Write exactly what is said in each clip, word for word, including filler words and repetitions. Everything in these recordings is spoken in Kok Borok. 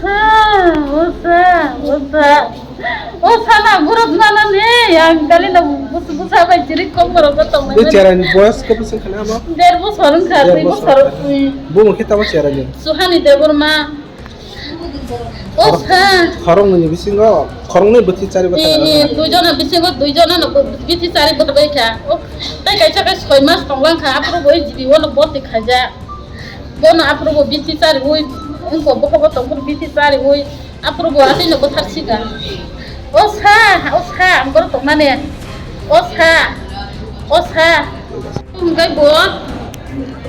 Osa, osa, osa. Osa na guruk nana ne, yang kali na bus-, busa bai jirik kom borok ko tong. Ni cherai ni boyos ko bwswk khana abo? Der bosor wngkha, Der dui bosor. Bosor. Ui. Bo mo khe tamo cherai ni. Suhani Debbarma. Osa. Khorong ni bisingo, khorong ni bwthwi chari bwthwi. Ni, ni, dui jona bisingo, dui jona no bwthwi chari bwthwi kha. O, tai kaisa kai soi mas tong lang kha, aphuru bo jibi wono boti khaja. Bono aphuru bo bithi chariwi, wngkha bokhobo tongphuru bithi chariwi, aphuru bo aswino bwthar sika. O sa, o sa, ang borok tongmani. O sa, o sa. Hwnkhe bo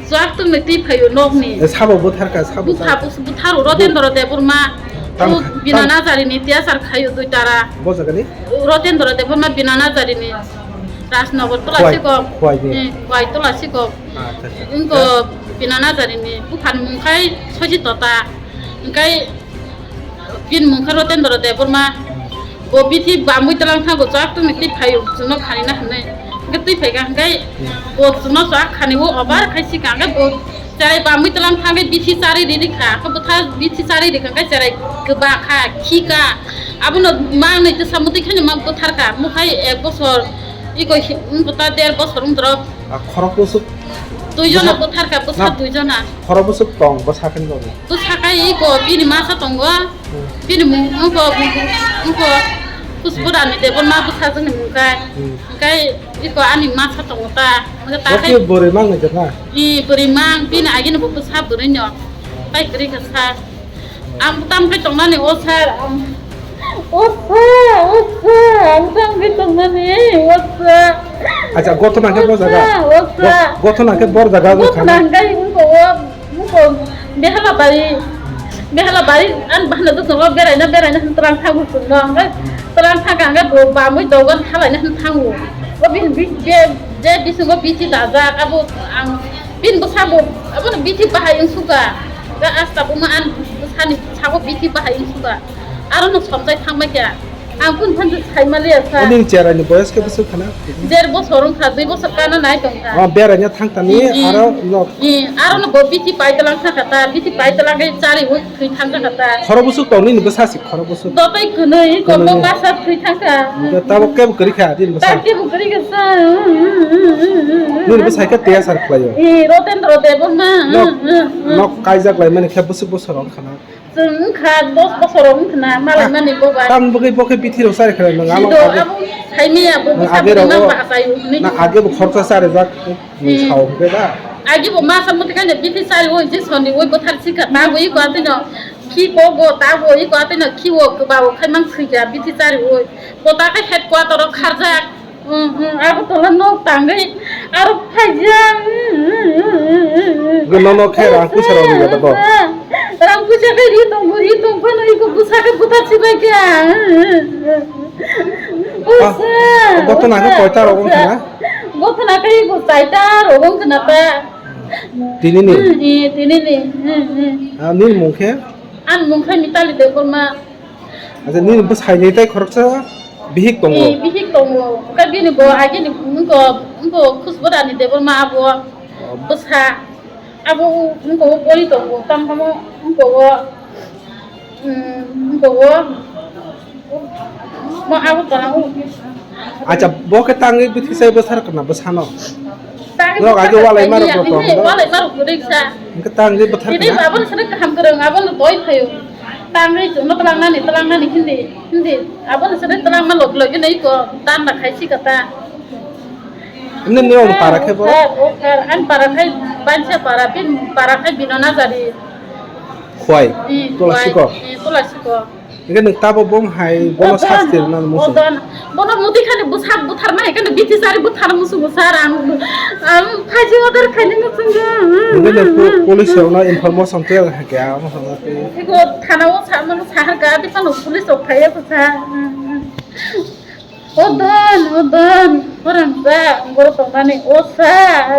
chwak tongni twi phaio nokni. E, sabo bwtharkha, sabo bwtha-, bwtharkha. Bwtharo Rotendra Debbarma. Tam-, Bina tam- Najarini tiyachar khaio dui tara. Bo jagani? Rotendra Debbarma Bina Najarini. Rajnagar tola Khwai, sikok. Khwai ni. Hmm, Khwai tola sikok. Acha, acha. Wngkha Bina Najarini buphani mung khai Soji Tota. Hwnkhe bini mung khe Rotendra Debbarma. Bo bithi bamwi twlang thango, chwak tongni twi phaio, chwngno khanina hwnwi. Hwnkhe twi phaikha hwnkhe bo chwngno chwak khani o obar khai sikha, hwnkhe bo cherai bamwi twlang thangwi bithi chari ri rikha, hwnkhe bwtha bithi chari rikha, hwnkhe cherai kwba kha, khi kha. Abono mangnwi twsa mutwi khaino ma bwtharkha, mukhai ek bosor, iko hi-, wngkha ta der bosor wngdrop. A khorok bwswk Dui jona bwtharkha, bwsa dui jona. Khorok bwswk tong, bwsa khe nw. Bwsa khai iko bini masa tongo. Hmm. Bini mung wngkha, wngkha Kusbodani Debbarma bwsajwkni mung khai. Hmm. Hwnkhe iko ani masa tongo ta. Hwnkhe ta khai bwrwi mang nai jana. I bwrwi mang, bini agini bo bwsa bwrwi no. Tai kwrwi kha sa. Ang tam khai tongnani o sir, ang, o sir, o sir, ang tam khai tongnani, o sir. Acha, gothona khe bo jaga. O sir, o sir. Go-, gothona khe bor jaga wngkha na? Gothona hwnkhe wngkha o, wngkha o Behalabari, Behalabari, ang bahana dukno beraina, beraina hwn twlang thango chwngno, hwnkhe twlang thangkha hwnkhe bo bamwi dogan halaina hwn thango. O bini bi-, be-, je bisingo bithi dajak, abo ang Bini bwsabo abono bithi bahai wngsuka. Ga asta buma an bwsani sabo bithi bahai wngsuka. Arono somjai thangbai kha. Ang kun phan sai maliya sa. Ani cherai ni boyos khe bwswk khana? Der bosor wngkha, dui bosor kana nai tongkha. Oh, beraina thangtani. Hmm, hmm. Aro no. Hmm, arono bo bithi paitwlang thangkha ta, bithi paitwlang khe chari wi thwi thangkha ta. Khoro bwswk tong nini bwsa si. Khoro bwswk. Dotai kwnwi, kwnwi. Kobok basa thwi thangkha. Hwnkhe tabok kebo kwrwi kha, nini bwsa. Tabok kebo kwrwi kha sa. Nini bwsa khe tiyachar khlaio. Eh, Rotendra Debbarma. Nok, nok kaijak lai mani khe bwswk bwswk rok khana. Chwng wngkha dos bosor wngkhna, malai mani boba. Tam bwgwi bo khe bithi rok chari khna nang. Sido abo age, abo saimiya bo nang bwsa age bwrwi rogo, mang bahasaio hwnwi. Na age bo khoroksa chari jak. Ni sao hwnkhe da? Agi bo masa muti kanya bithi sari oi je soni oi bwthar sikha ta bo iko atino khi ko go ta bo iko atino khi o ba o khai mang sikha bithi sari oi. Bo ta khai headquarter o kharjak. Hmm, hmm, abo tola nok tangwi aro phaijak. Gwnano khe rang puisa rok ni gada bo. Rang puisa khe ri tong ri tong phano iko bwsa khe bwthar sibai kha. Ah, gothona khe koita rok wngkha na? Gothona khe bo chaita rok wngkha na ta. Tini ni? Hmm, eh, tini ni. Hmm, hmm. Ah, nini mung khe? Ani mung khe Mitali Debbarma. Acha, nini bwsai ni tai khoroksa bihik tongo? Eh, bihik tongo. Khe bini bo agi ni wngko, wngko Khusbodani Debbarma abo. Oh. Bwsa. Abo wngkha o pori tongo, tamo tamo wngkha o, mm, wngkha o, mo abo tong. Acha, bo khe tangwi bithi sai bwsar kana bwsano? Tangwi nok age bwsar walai kana, marok ini, rok ini tong. Walai marok kwrwi sa. Hwnkhe tangwi bwthar ini kana? Abo ni sini kaham kwrwng, abo no doi phaio. Tangwi chwngno twlangnani, twlangnani hindi, hindi. Abo ni sini twlangma log log ini iko dan da khai si kata. Nini ni para khe bo? Sir, o sir, ani para khai Bansa para, bini para khai Bina Najarini. Khwai? Hmm, Khwai. Tola siko? Hmm, tola siko. Hingke nwng tabo bom hai bono sasti rwna muchung? Odon. Bono muti khani bwsak butharma hai khani bithi sari butharma muchungo sir ang, ang phaji order khaini muchungo. Hingke nwng po-, police rokno information tei hai khe ang. Ego thana o sa, mano sahar ka, adi phano police rok phaiya bwsa. O don, o don, khorang sa, borok tongmani, o sa.